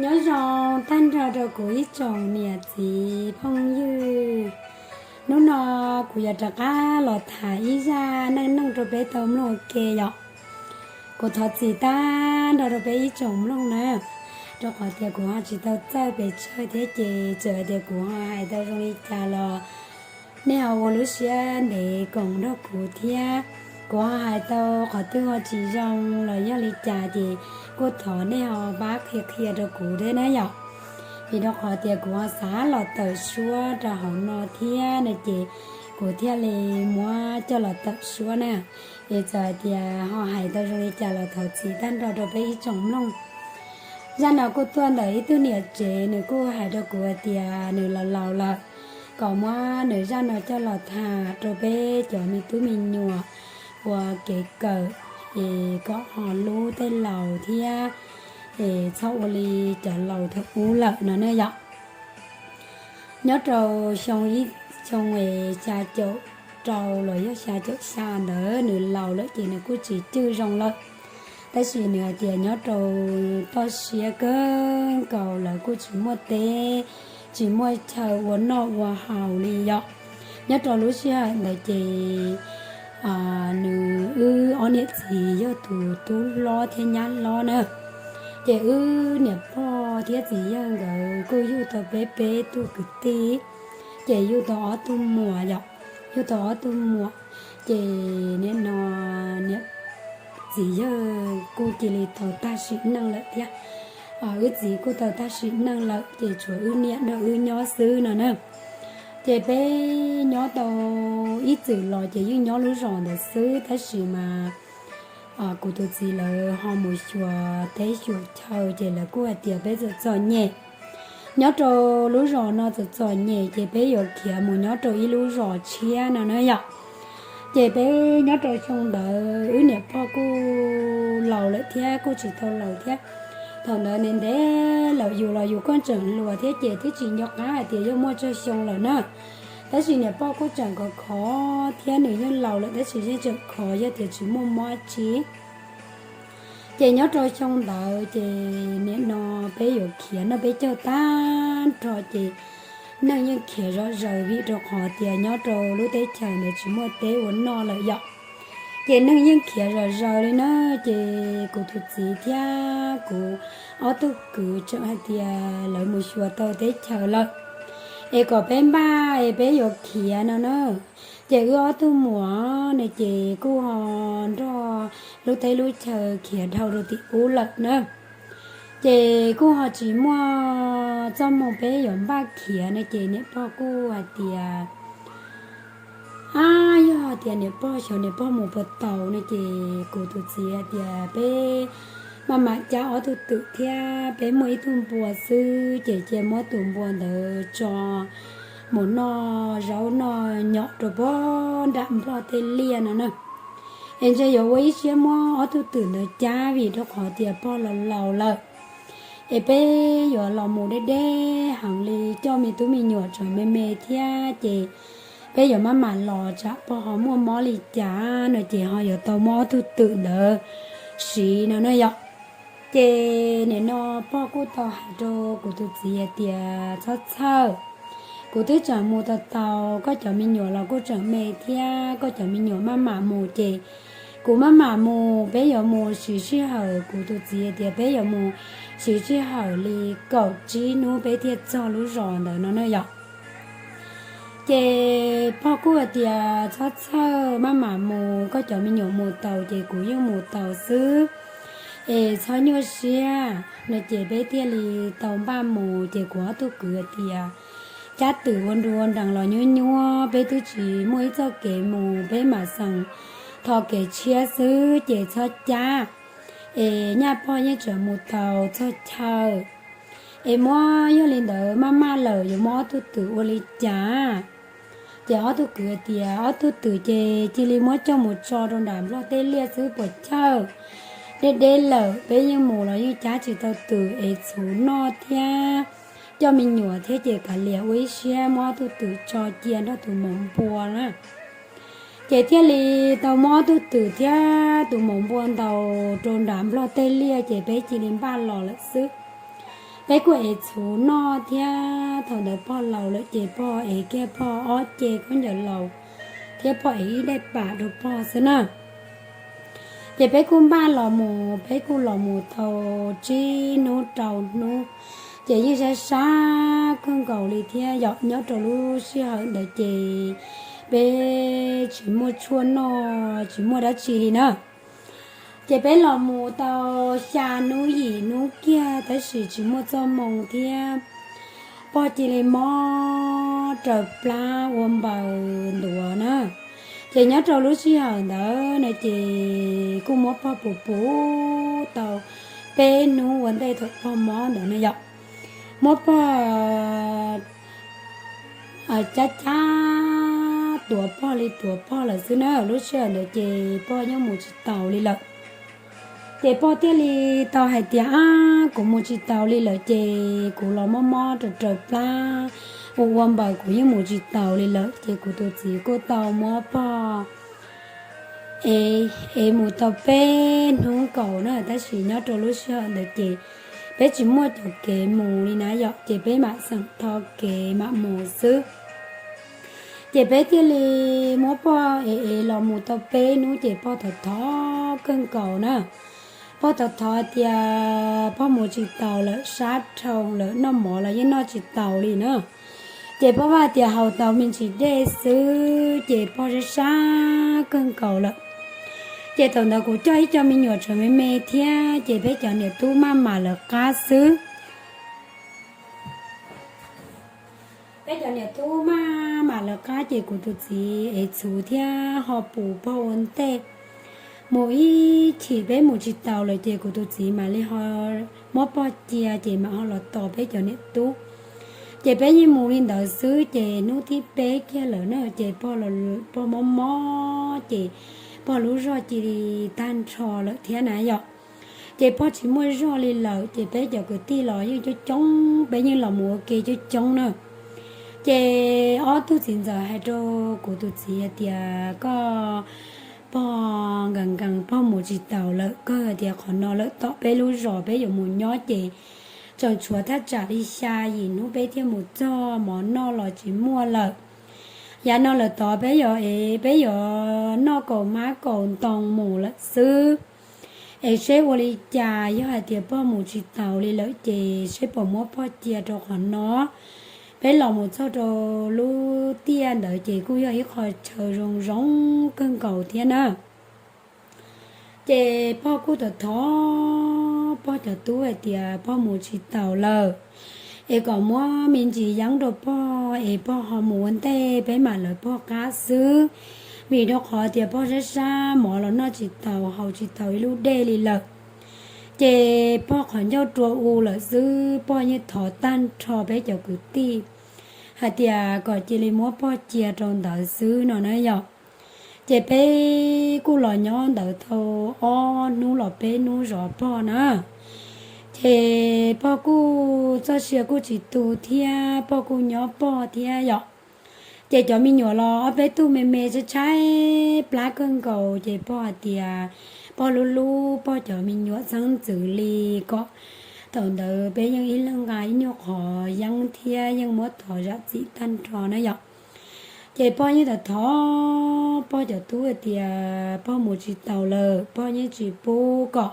Nyob zoo tag nrho rau kuv ib tsoom niam txiv phooj ywg. Hnub no kuv yuav rov qab los tham ib zaj neej neeg rau peb tau mloog ua ke yom. Kuv thov txim tag nrho rau peb ib tsoom mloog na, rau qhov tias kuv ho tsis tau txawj pes tsawg thiab ces txawm hais tias kuv ho hais tau zoo li cas los nej ho ua lub siab ntev koom nrog kuv thiab. Kuv ho hais tau qhov twg ho tsis zoo los yog li cas ces kuj thov nej ho pab qhia qhia rau kuv thiab na yom. Vim rau qhov tias kuv ho xav los tawm suab rau hauv no thiab no ces kuv thiaj li muab coj los tawm suab na. Es txawm hais tias ho hais tau zoo li cas los thov txim tag nrho rau peb ib tsoom mloog. Zaj no kuj tuaj ntawm ib tug niam tsev, nws kuj hais rau kuv hais tias nws laus laus lawm, kom muab nws zaj no coj los tham rau peb cov me tub me nyuam ua kev kawm, es kom ho hlub tej laus thiab, es txhob ua li cov laus thaum ub lawm no ne yom. Nyob rau xyoo ib, xyoo xya caum rau los yog xya caum xya ntawd nws laus lawm ces nws kuj tsis cwj zoo lawm. Tab sis nws hais tias nyob rau toj siab kawg nkaus lawv kuj tsis muaj teb, tsis muaj chaw ua noj ua haus li yom. Nyob rau lub sij hawm ntawd ces nws, wb ob niam txiv yog tus tub hlob thiab nyab hlob na. Ces wb niam pog thiab txiv yawg nkawd kuj yug tau peb peb tug kwv tij, ces yug tau ob tug muam yom, yug tau ob tug muam. Ces nim no niam txiv yawg kuj cia li tau tag sim neej lawm thiab. Wb txiv kuj tau tag sim neej lawm ces tshuav wb niam nrog wb nyob xwb no na. Ces peb nyob tau ib txwm los ces yeej nyob lub zos ntawd xwb, tab sis mas kuv tus txiv lawv ho mus xyuas teb xyuas chaw ces lawv kuj hais tias peb txom txom nyem. Nyob rau lub zos no txom txom nyem ces peb yuav khiav mus nyob rau ib lub zos tshiab no na yom. Ces peb nyob rau xyoo ntawd wb niam pog kuj laus lawm thiab kuj tsis tau laus thiab. Thaum ntawd ntev ntev lawm yus los yus kuj tseem hluas thiab ces twb tsis nco qab hais tias yog muaj tsawg xyoo lawm na. Tab sis niam pog kuj tseem khov khov thiab nws yeej laus lawm tab sis yeej tseem khov yog tias tsis muaj mob tsi. Ces nyob rau xyoo ntawd ces nim no peb yuav khiav noj peb caug tag nrho ces neeg yeej khiav zom zaws vim rau qhov tias nyob rau lub teb chaws ntawd tsis muaj teb ua noj lawm yom. Ces neeg yeej khiav zom zaws li na, ces kuv tus txiv thiab kuv ob tug kwv tseem hais tias lawv mus xyuas tau teb chaws lawm, es kom peb npaj es peb yuav khiav no na. Ces wb ob tug muam ne ces kuj ho nrog lub teb lub chaw khiav dhau rau tim ub lawm na. Ces kuj ho tsis muaj txoj hmoo peb yuav npaj khiav no ces niam pog kuj hais tias, ab, yog tias niam pog xyov niam pog mus puas tau no ces kuv tus txiv hais tias peb maj mam cab ob tug twm thiab peb muaj ib tug npua xwb ces cia muab tus npua ntawd tso mus noj zaub noj nyom rau pog nram nplog tej liaj no na. Es ntshe yuav ua ib siab muab ob tug twm ntawd cab vim rau qhov tias pog los laus lawm. Es peb yuav los mus deb deb heev li, coj me tub me nyuam tseem me me thiab ces peb yuav maj mam los tsam pog ho muaj mob li cas no ces ho yuav tau muab ob tug twm ntawd siv no na yom. Ces nim no pog kuj tau hais rau kuv tus txiv hais tias txhob txhawj, kuv twb tseem mus tau tau, koj cov me nyuam los kuj tseem me thiab, koj cov me nyuam maj mam mus ces kuv maj mam mus, peb yuav mus siv sij hawm, kuv tus txiv hais tias peb yuav mus siv sij hawm li kaum tsib hnub peb thiaj txog lub zos ntawd no na yom. Ces pog kuj hais tias txhob txhawj, maj mam mus, koj cov me nyuam mus tau ces kuv yeej mus tau xwb, es txhob nyuaj siab no ces peb thiaj li tau npaj mus. Ces kuv ob tug kwv hais tias cab twm ua nru ua nrees los nyuaj nyuaj, peb twb tsis muaj ib txoj kev mus, peb mam xeem tho kev tshiab xwb ces txhob cab, es nyaj pog yeej tseem mus tau txog chaw. Es muab, yog li ntawd maj maj lawm yuav muab ob tug twm ua li cas? Ces ob tug kwv tias ob tug twm ces cia li muab coj mus tso rau nram nplog tej liaj xwb puas chawj? Deb deb lawm peb yeej mus los yeej cab tsis tau twm es txhuv noj thiab coj me nyuam thiab ces kav liam ua ib siab muab ob tug twm tso cia nrog tus maum npua na. Ces thiaj li tau muab ob tug twm thiab tus maum npua ntaus rau nram nplog tej liaj ces peb cia li npaj los lawm xwb. Peb kuj ev txhuv noj thiab thaum ntawd pog laus lawm ces pog ev kiag pog ob ce khaub ncaws laus thiab pog ev ib daim pam rau pog xwb na. Ces peb kuj npaj los mus, peb kuj los mus tau tsib hnub rau hnub, ces yeej sab sab kawg nkaus li thiab yom. Nyob rau lub sij hawm ntawd ces peb tsis muaj tshuaj noj tsis muaj dab tsi li na. Ces peb los mus tau xya hnub yim hnub kiag tab sis tsis muaj txoj hmoo thiab pog cia li mob raws plab ua npaws ntuav na. Ces nyob rau lub sij hawm ntawd no ces kuj muab pog puv puv tau peb hnub ua ntej thaum pog mob ntawd na yom. Muab pog cab cab tuav pog li tuav pog lawm xwb na. Lub sij hawm ntawd ces pog yeej mus tsis taus li lawm. Ces pog thiaj li tau hais tias, Ab, kuv mus tsis taus li lawm ces kuv los mob mob raws raws plab ua ua npaws kuv yeej mus tsis taus li lawm. Ces kuv tus txiv kuj tau muab pog ev, ev mus tau peb hnub nkaus na, tab sis nyob rau lub sij hawm ntawd ces peb tsis muaj cov kev mus li na yom, ces peb mam xeem tho kev mam mus xwb. Ces peb thiaj li muab pog ev ev los mus tau peb hnub ces pog thov thov kawg nkaus na. Pog thov thov tias pog mus tsis taus lawm, sab dhau lawm, noj mov los yeej noj tsis taus li na. Ces pog hais tias haus tau me ntsis dej xwb ces pog sab sab kawg nkaus lawm. Ces thaum ntawd kuv coj ib co me nyuam tseem me me thiab ces peb cov niam tub maj mam lawv qab xwb. Peb cov niam tub maj mam lawv qab ces kuv tus txiv ev txhuv thiab ho pus pog ua ntej mus ib chim, peb mus tsis taus lawm ces kuv tus txiv mam li ho muab pog cia ces mam ho los tos peb cov niam tub. Ces peb yeej mus li ntawd xwb ces hnub thib peb kiag lawm na ces pog mob mob ces pog lub zog cia li tag nrho lawm thiab na yom. Ces pog tsis muaj zog li lawm ces peb cov kwv tij los yeej coob coob, peb yeej los mus ua ke coob coob na. Ces ob tug txiv ntxawm hais rau kuv tus txiv hais tias, Koj pog nkees nkees, pog mus tsis taus lawm, koj hais tias qhov no lawm tom peb lub zos peb yuav mus nyob ces tseem tshuav thaj tsam li xya yim hnub peb thiaj mus txog, mov noj los tsis muaj lawm. Yav no lawm tod peb yuav, peb yuav noj kaus hmab kaus ntoo mus lawm xwb. Es seb ua li cas, yog hais tias pog mus tsis taus li lawm ces seb puas muab pog cia rau qhov no. Peb los mus txog rau lub tiaj ntawd ces kuj yog ib qho chaw zoo zoo kawg nkaus thiab na. Ces pog kuj thov thov pog cov tub hais tias pog mus tsis taus lawm, es kom muab me ntsis yeeb rau pog es pog ho mus ua ntej peb mam lawv pog qab xwb. Vim rau qhov tias pog sab sab, mov los noj tsis taus, haus tsis taus ib lub dej li lawm. Ces pog qhov ncauj rua u lawm xwb, pog yeej thov tag nrho peb cov kwv tij hais tias kom cia li muab pog cia rau ntawd xwb no na yom. Ces peb kuj los nyob ntawd tau ob hnub los peb hnub zov pog na. Ces pog kuj txoj sia kuj tsis tu thiab, pog kuj nyob pog thiab yom. Ces cov me nyuam los ob peb tug me me tshaib tshaib plab kawg nkaus, ces pog hais tias pog hlub hlub pog cov me nyuam txheeb ntxwv li kom thaum ntawd peb yeej ib leeg nqa ib nyuag qhov yeeb thiab yeej muab thov zam txim tag nrho na yom. Ces pog yeej thov thov pog cov tub hais tias pog mus tsis taus lawm, pog yeej tsis pub kom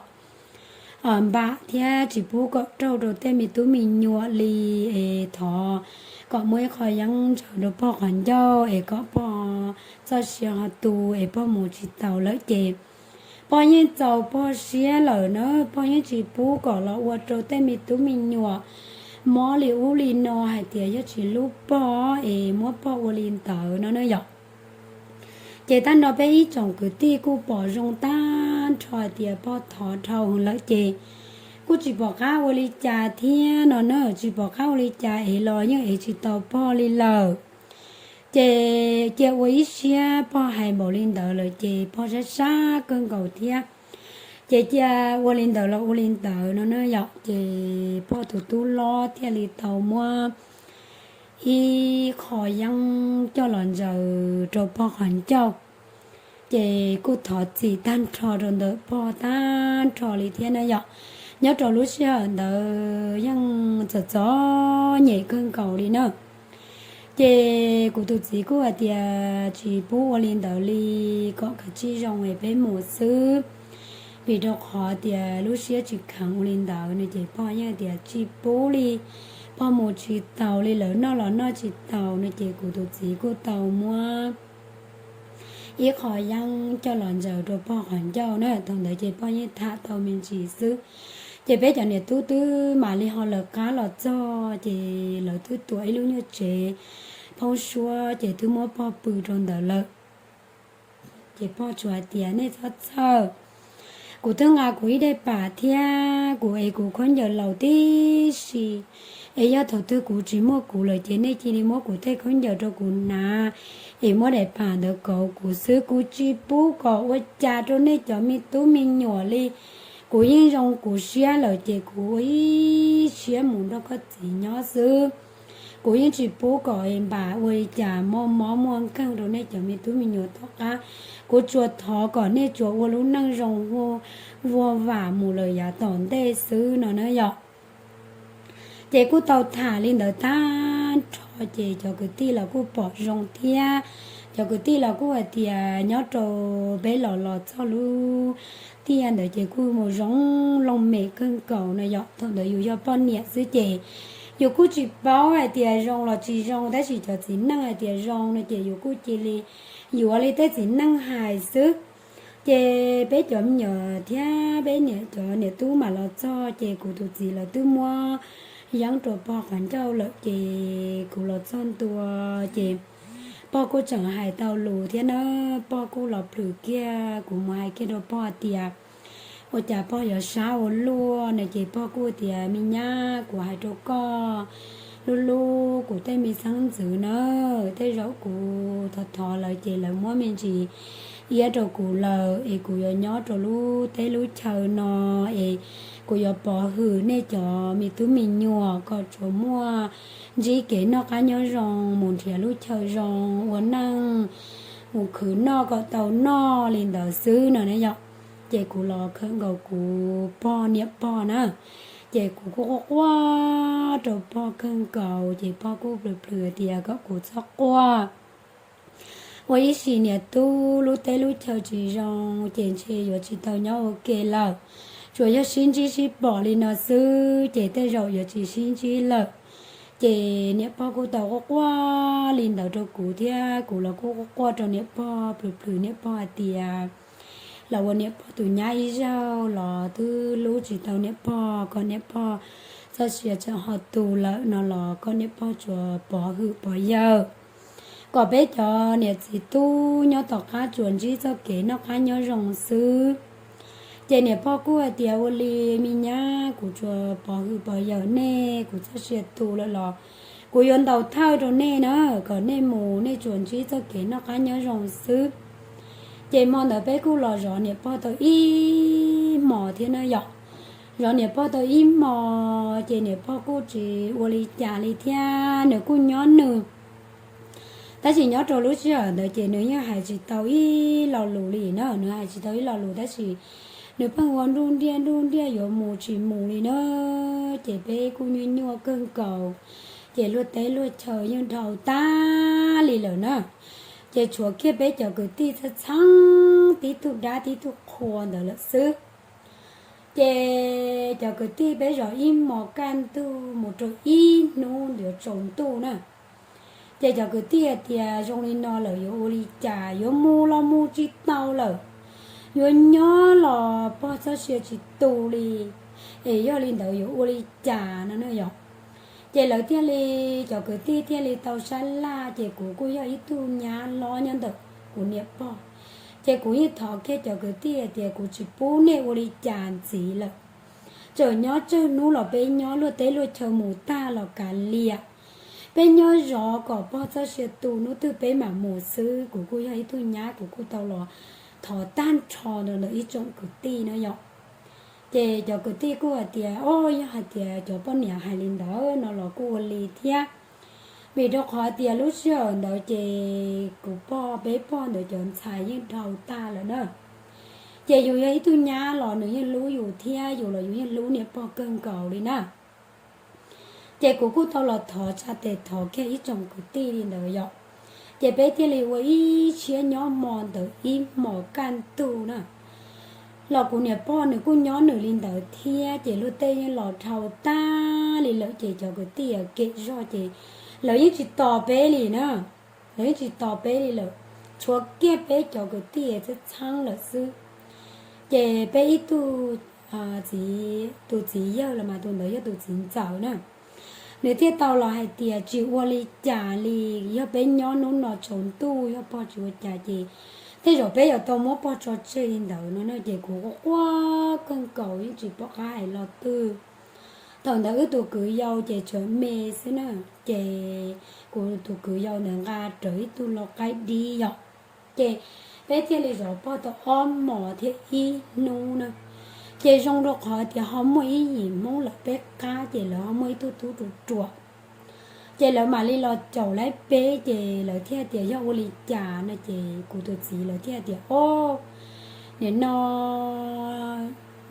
npam thiab tsis pub kom raug rau tej me tub me nyuam li, es thov kom muaj ib qho yeeb ntsaws rau pog qhov ncauj es kom pog txoj sia ho tu es pog mus tsis taus lawm ces pog yeej txaus pog siab lawm na, pog yeej tsis pub kom los ua rau tej me tub me nyuam mob li ub li no hais tias yog tsis hlub pog es muab pog ua li ntawd no na yom. Ces tag nrho peb ib tsoom kwv tij kuj pom zoo tag nrho hais tias pog thov dhau heev lawm ces kuj tsis pom qab ua li cas thiab no na, tsis pom qab ua li cas es los yeej ev tsis tau pog li lawm. Ces cia ua ib siab, pog hais npaum li ntawd lawm ces pog sab sab kawg nkaus thiab. Ces cia ua li ntawd los ua li ntawd no na yom, ces pog tus tub hlob thiaj li tau muab ib qho yeeb coj los ntsaws rau pog qhov ncauj. Ces kuj thov txim tag nrho rau ntawm pog tag nrho li thiab na yom. Nyob rau lub sij hawm ntawd yeej txom txom nyem kawg nkaus li na. Ces kuv tus txiv kuj hais tias tsis pub ua li ntawd li, kom kav tsij zoo es peb mus xwb, vim rau qhov tias lub siab tsis kheev ua li ntawd no. Ces pog yeej tias tsis pub li, pog mus tsis taus li, lawv noj los noj tsis taus no. Ces kuv tus txiv kuj tau muab ib qho yeeb coj los ntsaws rau pog qhov ncauj na. Thaum ntawd ces pog yeej tham tau me ntsis xwb, ces peb cov niam tub twb mam li ho lawv qab los txog, ces lawv twb tuav ib lub nyuag tsev phoob suab, ces twb muab pog pw rau ntawd lawm. Ces pog tsuas hais tias nej txhob txhawj, kuv twb nqa kuv ib daim pam thiab kuv es kuv khaub ncaws laus tib si, es yog thaum twg kuv tsis muaj kuv lawm ces nej cia li muab kuv tej khaub ncaws rau kuv hnav, es muab daim pam ntawd kauv kuv xwb. Kuv tsis pub kom ua cas rau nej cov me tub me nyuam li. Kuv yeej zoo kuv siab lawm ces kuv ua ib siab mus nrog koj txiv nyob xwb. Kuv yeej tsis pub kom npam ua li cas muaj mob muaj nkeeg rau nej cov me tub me nyuam tom qab. Kuv tsuas thov kom nej tsuas ua lub neej zoo vuag vam mus lawm yav tom ntej xwb no na yom. Ces kuj tau tham li ntawd tag nrho ces cov kwv tij los kuj pom zoo thiab. Cov kwv tij los kuj hais tias nyob rau peb los los txog lub tiaj ntawd ces kuj mus zoo looj mem kawg nkaus no yom. Thaum ntawd yus yog poj niam xwb ces yus kuj tsis paub hais tias zoo los tsis zoo, tab sis cov txiv neej hais tias zoo no ces yus kuj cia li yuav li tej txiv neej hais xwb. Ces peb cov me nyuam thiab peb niam cov niam tub mam los txog ces kuv tus txiv lawv twb muab yeeb rau pog qhov ncauj lawm ces kuv los txog ntua ces pog kuj tseem hais tau lus thiab na. Pog kuj los plhws kiag, kuv mus hais kiag rau pog tias ua cas pog yuav sab ua luaj no ces pog kuj tias me nyab, kuv hais rau koj, lub lub kuv tej me xeeb ntxwv na, tej zaum kuv thov thov lawv ces lawv muab me ntsis iab rau kuv lawm es kuv yuav nyob rau lub teb lub chaw no es kuv yuav pov hwm nej cov me tub me nyuam kom tsuas muaj ntsib kev noj qab nyob zoo, mus nrhiav lub chaw zoo ua neej, mus khwv noj kom tau noj li ntawd xwb no ne yom. Ces kuv los khawm nkaus kuv pog niam pog na, ces kuv kuj quaj quaj rau pog kawg nkaus ces pog kuj plhws plhws tias kom kuv txhob quaj. Ua ib sim niam tub lub teb lub chaw tsis zoo ces ntshe yuav tsis tau nyob ua ke lawm. Tsuas yog sib ntsib sib pom li no xwb ces tej zaum yuav tsis sib ntsib lawm. Ces niam pog kuj tau quaj quaj li ntawd rau kuv thiab kuv los kuj quaj quaj rau niam pog, plhws plhws niam pog hais tias los ua niam pog tus nyab ib zaug los twb hlub tsis tau niam pog, kom niam pog txoj sia tseem ho tu lawm no los kom niam pog tsuas pov hwm pov yawm kom peb cov niam txiv tub nyob tom qab tsuas ntsib txoj kev noj qab nyob zoo xwb. Ces niam pog kuj hais tias ua li me nyab, kuv tsuas pov hwm pov yawm nej, kuv txoj sia tu lawm los kuv yuav ntaus thawj rau nej na, kom nej mus nej tsuas ntsib txoj kev noj qab nyob zoo xwb. Ces hmo ntawd peb kuj los zov niam pog tau ib hmos thiab na yom. Zov niam pog tau ib hmos ces niam pog kuj tsis ua li cas li thiab, nws kuj nyob nws. Tab sis nyob rau lub sij hawm ntawd ces nws yeej hais tsis tau ib lo lus li na, nws hais tsis tau ib lo lus tab sis nws pheej ua nruj nriaj nruj nriaj yuav mus tsis mus li na. Ces peb kuj nyuaj nyuaj kawg nkaus, ces luag teb luag chaw yeej dhau tag li lawm na. Ces tshuav kiag peb cov kwv tij txheeb txheeb tib tug dab tib tug qhua ntawd lawm xwb. Ces cov kwv tij peb zov ib hmos kaj ntug mus rau ib hnub yuav tsaus ntuj na. Ces cov kwv tij hais tias zoo li no lawm yuav ua li cas, yuav mus los mus tsis tau lawm, yuav nyob los pog txoj sia tsis tu li, es yog li ntawd yuav ua li cas no na yom. Ces lawv thiaj li, cov kwv tij thiaj li tau sab laj, ces kuv kuj yog ib tug nyab hlob nyob ntawm kuv niam pog. Ces kuv yeej thov kiag cov kwv tij hais tias kuv tsis pub nej ua li cas ntxiv lawm. Txawm nyob tsawg hnub los peb nyob, luag teb luag chaw mus tag los kav liam, peb nyob zov kom pog txoj sia tu hnub twg peb mam mus xwb. Kuv kuj yog ib tug nyab, kuv kuj tau los thov tag nrho ntawm ib tsoom kwv tij na yom. Ces cov kwv tij kuj hais tias, o, yog hais tias cov poj niam hais li ntawd no los kuj ua li thiab. Vim rau qhov tias lub sij hawm ntawd ces kuv pog, peb pog ntawd cov ntxhais yeej dhau tag lawm na. Ces yus yog ib tug nyab los nws yeej hlub yus thiab yus los yus yeej hlub niam pog kawg nkaus li na. Ces kuv kuj tau los thov tsa tes thov kiag ib tsoom kwv tij li ntawd yom. Ces peb thiaj li ua ib siab nyob hmo ntawd ib hmos kaj ntug na. Los kuv niam pog nws kuj nyob nws li ntawd thiab ces luag tej yeej los dhau tag li lawm ces cov kwv tij kem zog ces lawv yeej tsis tos peb li na. Lawv yeej tsis tos peb li lawm, tshuav kiag peb cov kwv tij txheeb txheeb lawm xwb. Ces peb ib tug txiv, tus txiv yawg los mas tus ntawd yog tus txiv ntxawm na, nws thiaj tau los hais tias tsis ua li cas li, yog peb nyob hnub no tsaus ntuj yog pog tsis ua cas ces tej zaum peb yuav tau muab pog tso tseg li ntawd no na. Ces kuv quaj quaj kawg nkaus yeej tsis pom qab hais lo twg. Thaum ntawd wb tus kwv yau ces tseem me xwb na, ces kuv tus kwv yau ntawd nqa rawv ib tug lau qaib dib yom. Ces peb thiaj li zov pog tau ob hmos thiab ib hnub na. Ces zoo rau qhov tias ho muaj ib yim Hmoob lawv peb qab ces lawv ho muaj ib tug tub ruam ruam. Ces lawv mam li los caum laib peb ces lawv thiaj tias yog ua li cas no ces kuv tus txiv lawv thiaj tias o, nim no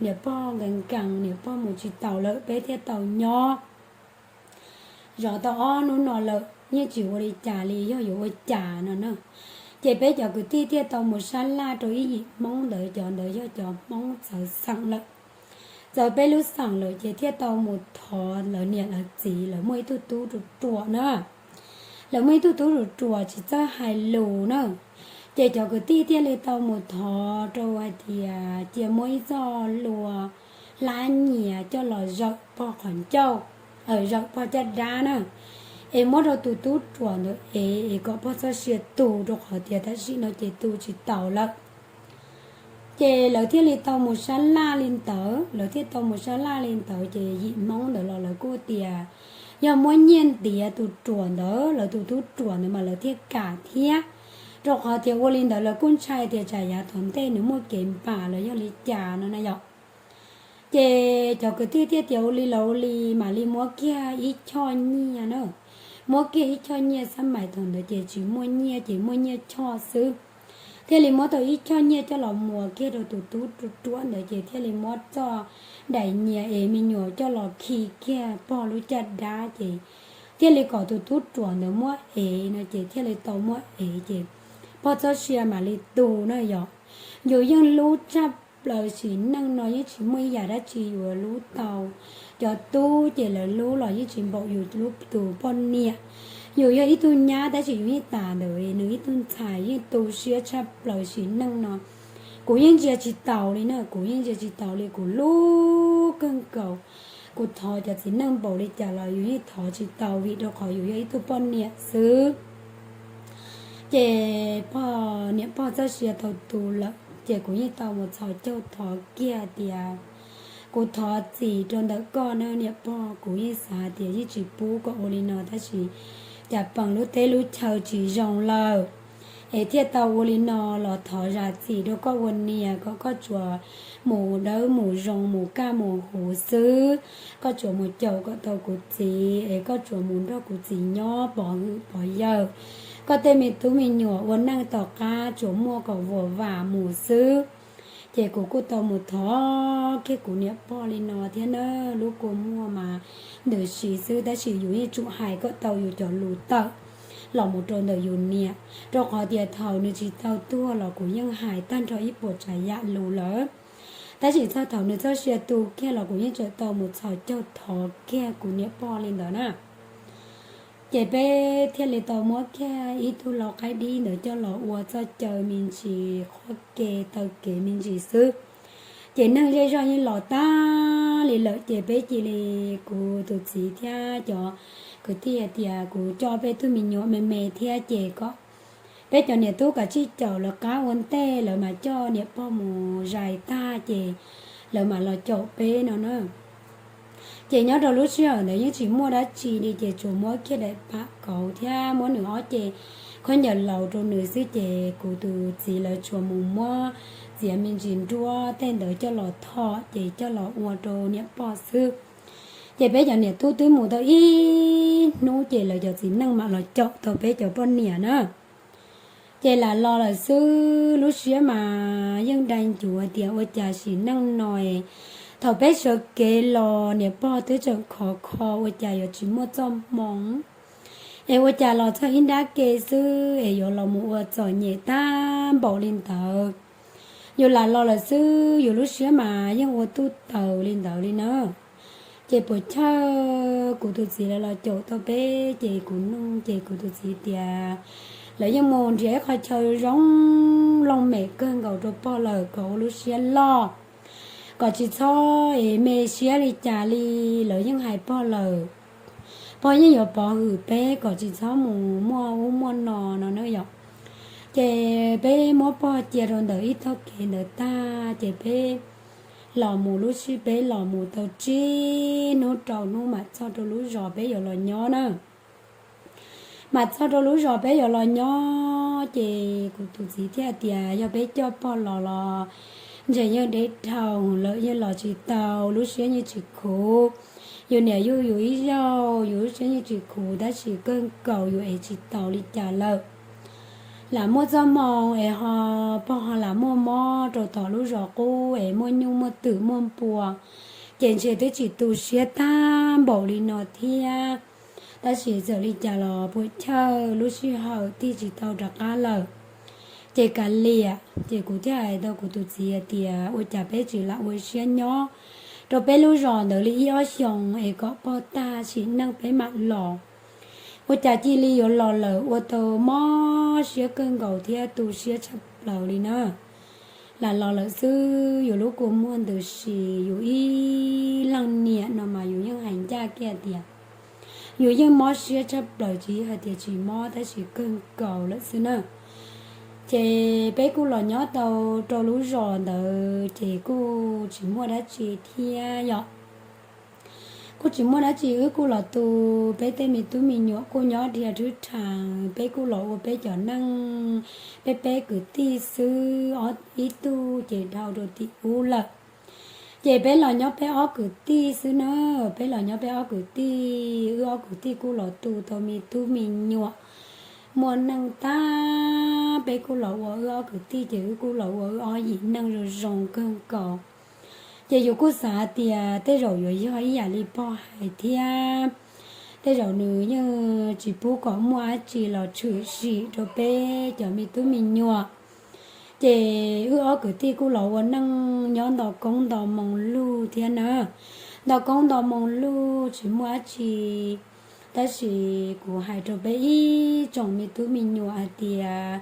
niam pog nkees nkees niam pog mus tsis taus lawm peb thiaj tau nyob zov tau ob hnub no lawm yeej tsis ua li cas li yog yuav ua cas no na. Ces peb cov kwv tij thiaj tau mus sab laj rau ib yim Hmoob ntawd, cov ntawd yog cov Hmoob txawv xeem lawm, txawv peb lub xeem lawm ces thiaj tau mus thov lawv niam lawv txiv lawv muaj ib tug tub ruam ruam na. Lawv muaj ib tug tub ruam ruam tsis txawj hais lus na. Ces cov kwv tij thiaj li tau mus thov rau hais tias cia muab ib txoj hlua hlab nyias coj los zawm pog qhov ncauj, zawm pog caj dab na, es muab rau tus tub ruam ntawd ev es kom pog txoj sia tu rau qhov tias tam sim no ces tu tsis taus lawm. Ces lawv thiaj li tau mus sab laj li ntawd, lawv thiaj tau mus sab laj li ntawd ces yim Hmoob ntawd los lawv kuj tias yog muab nyiaj ntiav tus ruam ntawd, lawv tus tub ruam ntawd mas lawv thiaj kam thiab, rau qhov tias ua li ntawd lawv kuj ntshai tias tsam yav tom ntej nws muaj kev npam los yog li cas no na yom. Ces cov kwv tij thiaj tias ua li los ua li mam li muab kiag ib choj nyiaj na, muab kiag ib choj nyiaj, xab mais thaum ntawd ces tsis muaj nyiaj ces muaj nyiaj choj xwb. Thiaj li muab tau ib choj nyiaj coj los muas kiag rau tus tub ruam ruam ntawd ces thiaj li muab txoj daim nyias ev me nyuam coj los khi kiag pog lub caj dab ces thiaj li kom tus tub ruam ntawd muab ev no ces thiaj li tau muab ev ces pog txoj sia mam li tu na yom. Yus yeej hlub tshaj plaws sim neej no yeej tsis muaj ib yam dab tsi yuav hlub tau. Cov tub ces lawv hlub los yeej tsis npaum yus hlub tus poj niam. Yus yog ib tug nyab tab sis yus yeej tas ntawm nws ib tug ntxhais yeej tu siab tshaj plaws sim neej no. Kuv yeej ntsia tsis taus li na, kuv yeej ntsia tsis taus li, kuv hlub kawg nkaus. Kuv thov cov txiv neej npaum li cas los yus yeej thov tsis tau vim rau qhov yus yog ib tug poj niam xwb. Ces pog, niam pog txoj sia tau tu lawm ces kuv yeej tau mus txhos caug thov kiag tias kuv thov txim rau ntawm koj na niam pog, kuv yeej xav tias yeej tsis pub kom ua li no tab sis cas peem lub teb lub chaw tsis zoo lawm es thiaj tau ua li no los thov zam txim rau koj ua niam kom koj tsuas mus dawb mus zoo mus kaj mus huv xwb. Koj tsuas mus caum kom tau kuv txiv es koj tsuas mus nrog kuv txiv nyob pov hwm pov yawm. Koj tej me tub me nyuam ua neej tom qab tsuas muaj kom vuam vam mus xwb. Ces kuv kuj tau mus thov kiag kuv niam pog li no thiab na, lub kua muag mas ntws si xwb tab sis yus yeej tsum hais kom tau yus cov lus tawm los mus rau ntawm yus niam, rau qhov tias thaum nws tsis tau tuag los kuv yeej hais tag nrho ib puas tsav yam lus lawm. Tab sis txog thaum nws txoj sia tu kiag los kuv yeej tseem tau mus txhos caug thov kiag kuv niam pog li ntawd na. Ces peb thiaj li tau muab kiag ib tug lau qaib dib ntawd coj los ua txoj caw me ntsis qhuab ke taw kev me ntsis xwb. Ces neeg zej zog yeej los tag li lawm ces peb cia li, kuv tus txiv thiab cov kwv tij hais tias kuv coj peb tug me nyuam me me thiab ces kom peb cov niam tub kav tsij caum lawv qab ua ntej lawv mam coj niam pog mus zais tag ces lawv mam los caum peb no na. Ces nyob rau lub sij hawm ntawd yeej tsis muaj dab tsi li ces tsuas muab kiag daim pam kauv thiab muab nws ob ce khaub ncaws laus rau nws xwb ces kuv tus txiv lawv tsuas mus muab txiav me ntsis nruab tej ntawd coj los thom ces coj los ua rau niam pog xwb. Ces peb cov niam tub twb mus tau ib hnub ces lawv cov txiv neej mam los caum tau peb cov poj niam na. Ces lam los lawm xwb, lub siab mas yeej dai ncuav tias ua cas sim neej no es thaum peb sawv kev los niam pog twb tseem khov kho, ua cas yuav tsis muaj txoj hmoo es ua cas los txog ib nrab ke xwb es yuav los mus ua txom nyem tag npaum li ntawd. Yus lam los lawm xwb, yus lub siab mas yeej ua tuj taws li ntawd li na. Ces puas chawj kuv tus txiv lawv los caum tau peb, ces kuv nug ces kuv tus txiv tias lawv yeej mus nrhiav ib qho chaw zoo looj mem kawg nkaus rau pog lawm kom ua lub siab loj, kom tsis txhob es me siab li cas li. Lawv yeej hais pog lawm, pog yeej yuav pov hwm peb kom tsis txhob mus muaj ub muaj no no na yom. Ces peb muab pog cia rau ntawm ib tog kev ntawd tag, ces peb los mus lub sij, peb los mus tau tsib hnub rau hnub mam txog rau lub zos peb yuav los nyob na. Mas txog rau lub zos peb yuav los nyob, ces kuv tus txiv thiaj tias yog peb coj pog los los ntshe yeej deb dhau lawm, yeej los tsis tau, lub siab yeej tsis khuv. Yus niam yug yus ib zaug, yus lub siab yeej tsis khuv, tab sis kawg nkaus yus ev tsis taus li cas lawm. Lam muaj txoj hmoo es ho pog ho lam muaj mob rau tom lub zos qub es muaj nyuj muaj twm muaj npua, ces ntshe twb tsis tu siab tag npaum li no thiab. Tab sis txawm li cas los puas chawj lub sij hawm tig tsis tau rov qab lawm. Ces kav liam, ces kuv thiaj hais rau kuv tus txiv hais tias ua cas peb tsis lam ua siab nyob rau peb lub zos ntawd li ib ob xyoos es kom pog tag sim neej peb mam los. Ua cas cia li yuav los lawm ua tau mob siab kawg nkaus thiab tu siab tshaj plaws li na. Lam los lawm xwb, yus lub kua muag ntws si, yus ib leej niam no mas yus yeej hais ncaj kiag tias yus yeej mob siab tshaj plaws, tsis yog hais tias tsis mob tab sis kawg nkaus lawm xwb na. Ces peb kuj los nyob tau rau lub zos ntawd ces kuj tsis muaj dab tsi thiab yom. Kuj tsis muaj dab tsi, wb kuj los tu peb tej me tub me nyuam kuj nyob dhia thwb rhav, peb kuj los ua peb cov neej, peb peb kwv tij xwb, ob ib tug ces dhau rau tim ub lawm. Ces peb los nyob peb ob kwv tij xwb na, peb los nyob peb ob kwv tij, wb ob kwv tij kuj los tu tau me tub me nyuam, muaj neej tag, peb kuj los ua wb ob kwv tij ces wb kuj los ua wb ob yim neej zoo zoo kawg nkaus. Ces yus kuj xav tias tej zaum yuav yog ib yam li pog hais thiab, tej zaum nws yeej tsis pub kom muaj dab tsi los tshwm sim rau peb cov me tub me nyuam. Ces wb ob kwv tij kuj los ua neej nyob nto koob nto moo lug thiab na, nto koob nto moo lug tsis muaj dab tsi. Tab sis kuv hais rau peb ib tsoom me tub me nyuam hais tias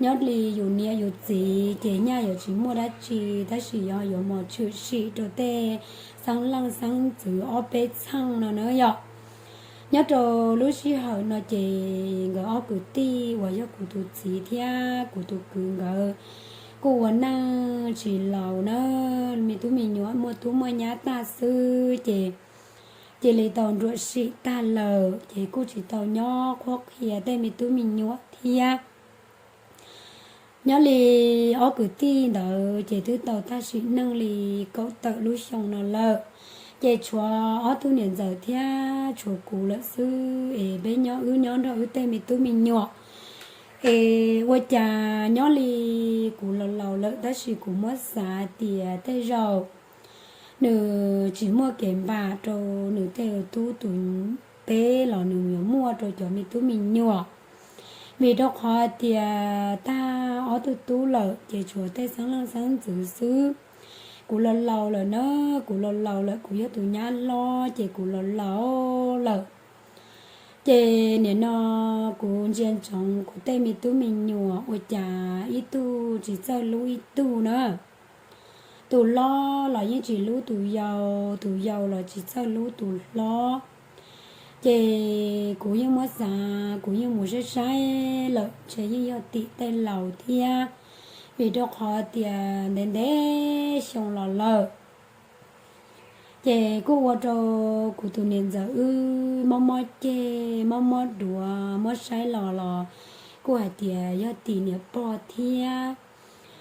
nyob li yus niam yus txiv ces nyaj yuav tsis muaj dab tsi, tab sis yog yuav mus tshwm sim rau tej xeeb leej xeeb ntxwv ob peb txheej no na yom. Nyob rau lub sij hawm no ces nkawd ob kwv tij uas yog kuv tus txiv thiab kuv tus kwv nkawd kuj ua neej tsis laus na, me tub me nyuam muaj tub muaj nyab tag xwb ces cia li tau nruam sim tag lawm ces kuj tsis tau nyob qhuab qhia tej me tub me nyuam thiab. Nyob li ob kwv tij ntawd ces twb tau tag sim neej li kaum tawm lub xyoo no lawm, ces tshuav ob tug niam ntxawm thiab tshuav kuv lawm xwb es peb nyob wb nyob nrog wb tej me tub me nyuam. Es ua cas nyob li kuv los laus lawm tab sis kuv muab xav tias tej zaum nws tsis muaj kev npam rau nws tej tub tus peb los nws yuav muaj rau cov me tub me nyuam. Vim rau qhov tias tag ob tug tub lawm ces tshuav tej xeeb leej xeeb ntxwv xwb. Kuv los laus lawm na, kuv los laus lawm, kuv yog tus nyab hlob ces kuv los laus lawm. Ces nim no kuv ntsia ntsoov kuv tej me tub me nyuam ua cas ib tug tsis txawj hlub ib tug na. Tus hlob los yeej tsis hlub tus yau, tus yau los tsis txawj hlub tus hlob. Ces kuv yeej muab xav, kuv yeej mus saib saib lawm ntshe yeej yog tim tej laus thiab, vim rau qhov tias ntev ntev xyoo los lawm. Ces kuj ua rau kuv tus niam ntxawm wb mob mob ceg, mob mob duav, mob saib los los kuj hais tias yog tim niam pog thiab.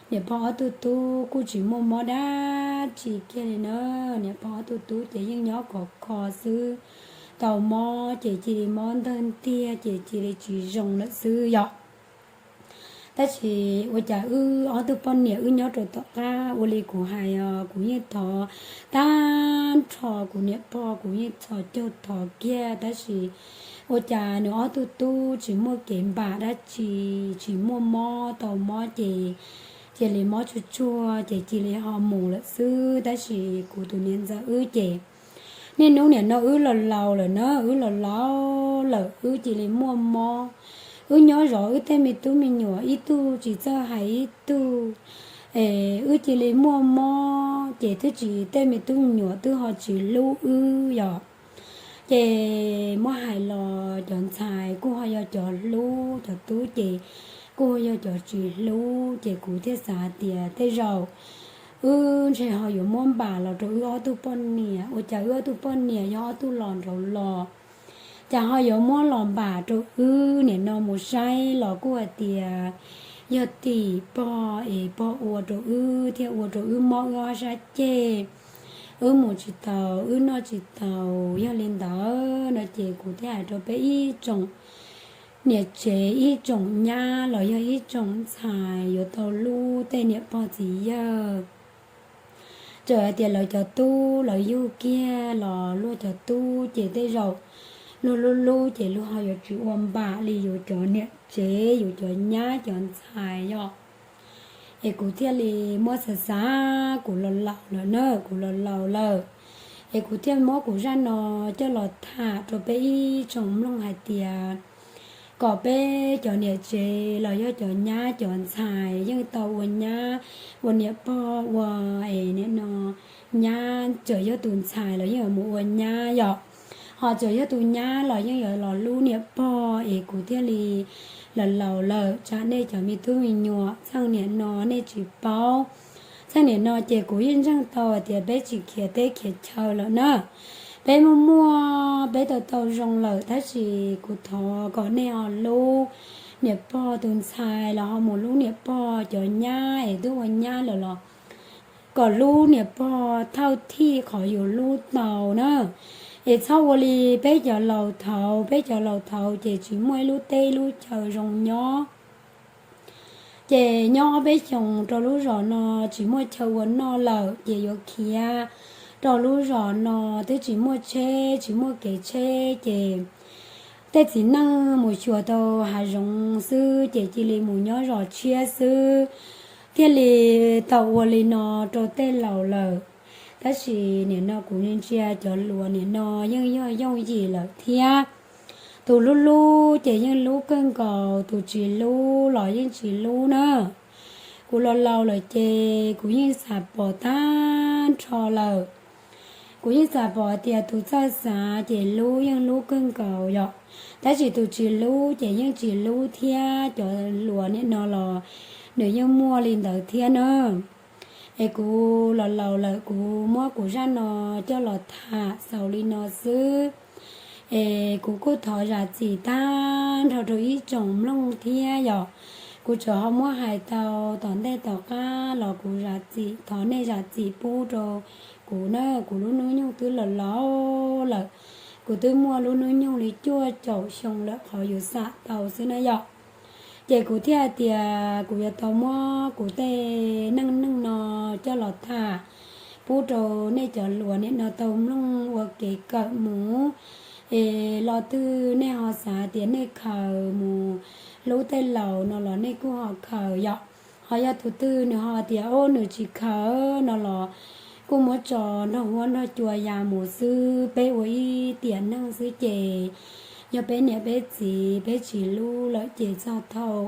Niam pog ob tug tub kuj tsis muaj mob dab tsi kiag li na, niam pog ob tug tub ces yeej nyob khov kho xwb, tau mob ces cia li mob ntawg ntiag ces cia li tsis zoo lawm xwb yom. Tab sis ua cas wb ob tug poj niam wb nyob rau tom qab ua li kuv hais os, kuv yeej thov tag nrho kuv niam pog, kuv yeej thov caug thov kiag, tab sis ua cas nws ob tug tub tsis muaj kev npam dab tsi, tsis muaj mob, tau mob ces cia li mob tsuag tsuag ces cia li ho mus lawm xwb. Tab sis kuv tus niam ntxawm wb ces niaj hnub nim no wb los laus lawm na, wb los laus lawm wb cia li muaj mob. Wb nyob zov wb tej me tub me nyuam ib tug tsis txawj hais ib tug, es wb cia li muaj mob ces twb tsis, tej me tub me nyuam twb ho tsis hlub wb yom. Ces muab hais los cov ntxhais kuj ho yog cov hlub, cov tub ces kuj ho yog cov tsis hlub, ces kuv thiaj xav tias tej zaum wb ntshe ho yuav muab npam los rau wb ob tug poj niam, ua cas wb ob tug poj niam yog ob tug los nraud los, cas ho yuav muab los npam rau wb. Nim no mus saib los kuj hais tias yog tim pog es pog ua rau wb thiaj ua rau wb mob wb ob sab ceg, wb mus tsis taus, wb noj tsis taus. Yog li ntawd no ces kuv thiaj hais rau peb ib tsoom niam tsev, ib tsoom nyab los yog ib tsoom ntxhais yuav tau hlub tej niam pog txiv yawg. Txawm hais tias lawv cov tub los yug kiag los luag cov tub ces tej zaum luag hlub hlub ces luag ho yuav tsis ua npam li yus cov niam tsev, yus cov nyab cov ntxhais yom. Es kuv thiaj li muab xav xav, kuv los laus lawm na, kuv los laus lawm, es kuv thiaj muab kuv zaj no coj los tham rau peb ib tsoom mloog hais tias kom peb cov niam tsev los yog cov nyab cov ntxhais yeej tau ua nyab, ua niam pog, ua, es nim no nyab txawm yog tus ntxhais los yeej yuav mus ua nyab yom, ho txawm yog tus nyab los yeej yuav los hlub niam pog. Es kuv thiaj li los laus lawm, tsam nej cov me tub me nyuam txheej nim no nej tsis paub. Txheej nim no ces kuv yeej ntseeg tau hais tias peb tsis khiav teb khiav chaw lawm na, peb muaj muaj, peb tau tau zoo lawm, tab sis kuv thov kom nej ho hlub niam pog tus ntxhais los ho mus hlub niam pog cov nyab es twb ua nyab lawm los kom hlub niam pog thawj thij qhov yus hlub tau na. Es txhob ua li peb cov laus thaud, peb cov laus thaud ces tsis muaj ib lub teb ib lub chaw zoo nyob. Ces nyob ob peb xyoos rau lub zos no tsis muaj chaw ua noj lawm ces yuav khiav rau lub zos no, twb tsis muaj tsheb, tsis muaj kev tsheb ces tej txiv neej mus xyuas tau hav zoov xwb ces cia li mus nyob zos tshiab xwb, thiaj li tau ua li no rau tej laus lawm. Tab sis nim no kuv ntsia cov hluas nim no yeej yog yooj yim lawm thiab. Tus hlub hlub ces yeej hlub kawg nkaus, tus tsis hlub los yeej tsis hlub na. Kuv los laus lawm ces kuv yeej xav pom tag nrho lawm. Kuv yeej xav pom tias tus txawj xav ces hlub yeej hlub kawg nkaus yom, tab sis tus tsis hlub ces yeej tsis hlub thiab. Cov hluas nim no los nws yeej muaj li ntawd thiab na. Es kuv los laus lawm, kuv muab kuv zaj no coj los tham xaus li no xwb. Es kuv kuj thov zam txim tag nrho rau ib tsoom mloog thiab yom. Kuv tsuas ho muab hais tau tom ntej tom qab los kuv zam txim, thov nej zam txim pub rau kuv na. Kuv lub hnub nyoog twb los laus lawm, kuv twb muaj lub hnub nyoog li cuaj caum xyoo lawm qhov yus xam tau xwb na yom. Ces kuv thiaj hais tias kuv yuav tau muab kuv tej neej neeg no coj los tham pub rau nej cov hluas nim no tau mloog ua kev kawm mus. Es lo twg nej ho xav tias nej khaws mus hlub tej laus no los nej kuj ho khaws yom. Ho yog tus twg nws ho tias ub nws tsis khaws no los kuj muab tso nrog huab nrog cua ya mus xwb. Peb ua ib tiam neeg xwb ces yog peb niam peb txiv peb tsis hlub lawm ces txog thaum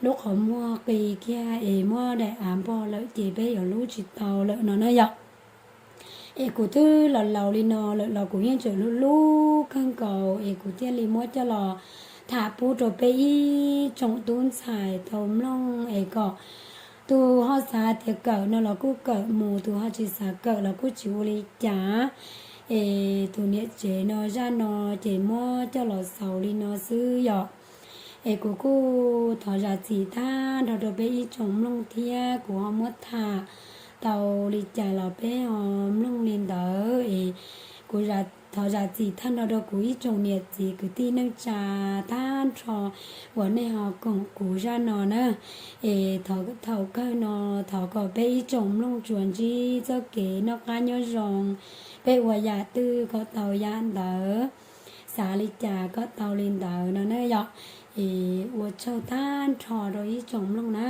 lub qhov muag qi kiag es muab daim av npog lawm ces peb yuav hlub tsis tau lawm no na yom. Es kuv twb los laus li no lawm los kuv yeej tseem hlub hlub kawg nkaus es kuv thiaj li muab coj los tham pub rau peb ib tsoom tub ntxhais tau mloog es kom tus ho xav tias kawm no los kuj kawm mus, tus ho tsis xav kawm los kuj tsis ua li cas. Es tus niam tsev no zaj no ces muab coj los xaus li no xwb yom. Es kuv kuj thov zam txim tag nrho rau peb ib tsoom mloog thiab, kuv ho muab tham tau li cas los peb ho mloog li ntawd es kuv zam Thov zam txim tag nrho rau kuv ib tsoom niam txiv kwv tij neej tsa tag nrho uas nej ho koom kuv zaj no na. Es thov thaum kawg no thov kom peb ib tsoom mloog tsuas ntsib txoj kev noj qab nyob zoo, peb ua yam twg kom tau yam ntawd, xav li cas kom tau li ntawd no na yom. Es ua tsaug tag nrho rau ib tsoom mloog na.